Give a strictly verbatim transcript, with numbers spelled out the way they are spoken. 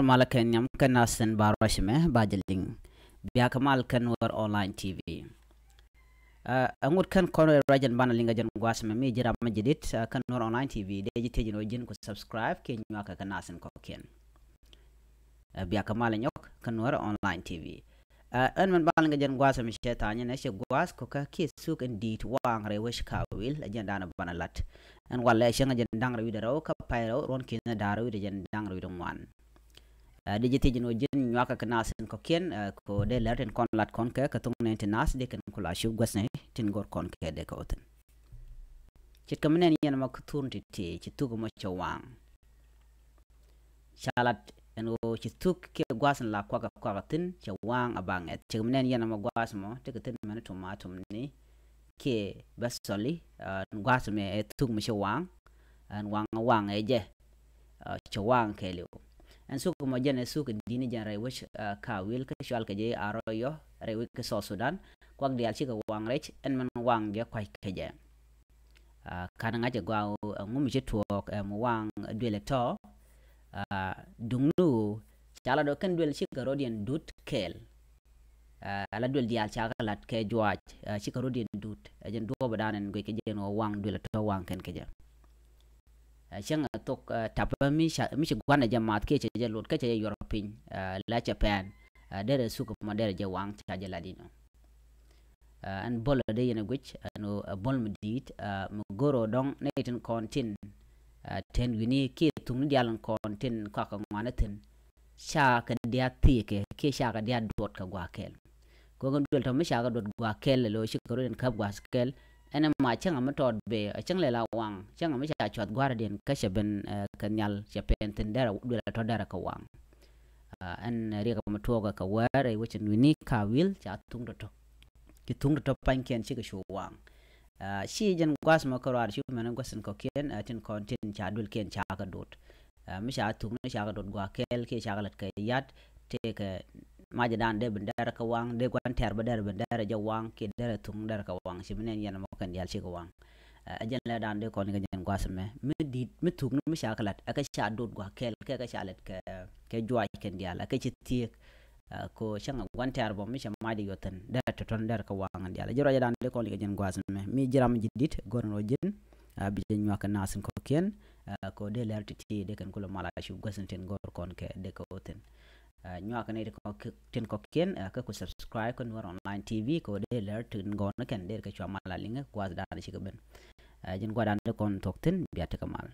malä kɛ nhiam kɛ nath tin ba ruac mɛ ba jɛ liŋ. Biakä mal kɛ Nuɛr Online T V. Ɛ ŋut kɛn kɔn ruac jɛn banɛ liŋ kɛ jɛn gua̱a̱th mɛ mi ji̱ ram mi ji̱ dit kɛ Nuɛr Online T V dee ji̱ thiec ni wä ji̱n ku subscribe kiɛ nyuakä kɛ nath tin kɔ̱kiɛn. Ɛ biakä mal nyɔk kɛ Nuɛr Online T V. Ɛ ɛn mɛn banɛ liŋ kɛ jɛn gua̱a̱th mɛ cɛ tha̱a̱nyɛ nɛ cɛ gua̱a̱th kɔkä kiɛ thuk in di̱i̱t waaŋ rɛy wec Kawil ɛ jɛn danɛ banɛ lat. Ɛn walɛ cäŋ jɛn da̱ŋ rɛw wi̱cdɛ rɛw kä pay rɛw ruɔ̱n ki̱n da̱ŋ rɛw wi̱cdɛ jɛn da̱ŋ rɛw wi̱cdɛ ŋuan. Ɛ di ji̱ thiec ni wä ji̱n nyuakä kɛ nath tin kɔ̱kiɛn ɛ ko dee lɛr tin kɔn lat kɔn kɛ kɛ thuŋ nɛn ti nath di kɛn ku la cup gua̱thni tin go̱r kɔn kɛ dee kɛ wä thi̱n. Ce̱tkɛ mi nɛn yɛn ɛmɔ kä thurni ti̱ti̱ ci thuk ɛmɔ cɛ waaŋ. Ca lat ɛn ɣöö ci thuk kiɛ gua̱a̱th in la kuakä kuakä thi̱n cɛ waaŋ a ba ŋɛth. Ce̱tkɛ mi nɛn yɛn ɛmɔ gua̱a̱th ɛmɔ tekɛ thi̱n mɛn tum a tum ni kiɛ bɛ thɔli. Ɛn gua̱a̱th ɛmɛ ɛ thuk mi ci waaŋ. Ɛn waaŋ waaŋ ɛ jɛ cɛ waaŋ kɛɛliw. Ɛn thuk ɛmɔ jɛn ɛ thuk in di̱t ni jɛn rɛy wec Kawil kä cual kɛ jɛ Arɔyɔ rɛy wec kä South Sudan. Kuak diaal cikɛ waaŋ rɛc ɛn mɛn waaŋ jɛ kua̱c kɛ jɛ. Kan ŋa̱c ɛ gɔaa ɣöö ɛŋu mi ci tuɔɔk ɛ mi waaŋ duël ɛ tɔ̱. Duŋni ɣöö ca lat ɣöö kɛn duël cikɛ rɔ̱diɛn dut kɛɛl. Ala duël diaal ca kɛ lat kɛ juaac cikɛ rɔ̱diɛn dut ɛ jɛn duɔɔpdan ɛn guic kɛ jɛn ɣöö waaŋ duël ɛ tɔ̱ waaŋ kɛn kɛ jɛ. Cäŋ ɛ thok tapä mi ci gua̱n ɛ jɛ math kiɛ cɛ jɛ lot kä cɛ jɛ yuɔr piny la cɛ pɛn. Derɛ thuk ɛmɔ derɛ jɛ waaŋ ca jɛ lat inɔ. Ɛn bo̱l ɛ dee yɛn ɛ guic ɛn ɣöö ɛ bo̱l mi di̱i̱t mi go̱r ɣöö dɔ̱ŋ nɛy tin kɔn tin. Tɛn wi̱ni kiɛ thuŋni diaal in kɔn tin kɔakɛ ŋuani thi̱n. Ca kɛ diaal thiekɛ kiɛ ca kɛ diaal duɔt kɛ gua̱a̱th kɛl. Ko̱ŋ duël tɔ̱ mi ca kɛ duɔt gua̱a̱th kɛl ɛ lo̱ cikɛ rɔ̱diɛn käp gua̱a̱th kɛl. Ɛn ɛ ma cäŋ ɛ mi tɔɔt bee ɛ cäŋ lɛ la waaŋ cäŋ ɛ mi ca cuath gua̱a̱r diɛn kä cɛ ben kɛ nhial cɛ pɛn thi̱n derɛ duël ɛ tɔ̱ derɛ kɛ waaŋ. Ɛn riɛk ɛmɔ tuɔɔkɛ kɛ wäär ɛ wecin wi̱ni Kawil ca thuŋ tɔ̱tɔ̱. Ci thuŋ tɔ̱tɔ̱ pa̱nykiɛn cikɛ cu waaŋ. Ci jɛn gua̱a̱th mɔ kä ruaar ci mɛn gua̱th in kɔ̱kiɛn tin kɔn tin ca duëlkiɛn ca kɛ dot. Mi ca thuŋ ni ca kɛ dot gua̱a̱th kɛl kiɛ ca kɛ lät kɛ yat tëëkɛ macdan dee ben dɛrɛ kɛ waaŋ dee gua̱n tɛr bä dɛrɛ ben dɛrɛ jɛ waaŋ kiɛ dɛrɛ thuŋ dɛrɛ kɛ waaŋ ci mi nɛn yɛn mɔ kɛn diaal cikɛ waaŋ. Ɛ jɛn lɛ dan dee kɔn kɛ jɛn gua̱a̱th mɛ mi di̱t mi thuk ni mi ca kɛ lat ɛ kɛ ca dot gua̱a̱th kɛl kɛ kɛ ca lɛt kɛ kɛ juaac kɛn diaal ɛ kɛ ci thiek. Ko cäŋ ɛ gua̱n tɛ̈r bɔ mi cɛ mac di yuɔth thi̱n derɛ tɔ̱tɔ̱n derɛ kɛ waaŋ diaal ɛ ji̱ ruac dan dee kɔn kɛ jɛn gua̱a̱th mɛ mi ji̱ ram ji̱ di̱t go̱r ni rɔ ji̱n. Bi jɛ nyuak kɛ nath in kɔ̱kiɛn ko dee lɛr ti̱ti̱ dee kɛn kulɛ mal a cup gua̱th in tin go̱r kɔn kɛ dee kɛ wä thi̱n. Nyuak kɛ ni tin kɔ̱kiɛn kä ku subscribe kä Nuɛr Online T V ko dee lɛr tin gɔn kɛn dee kɛ cua mal a liŋɛ gua̱a̱th dan cikɛ ben. Ji̱n gua̱a̱th dan dee kɔn thuɔ̱k thi̱n bia tekɛ mal.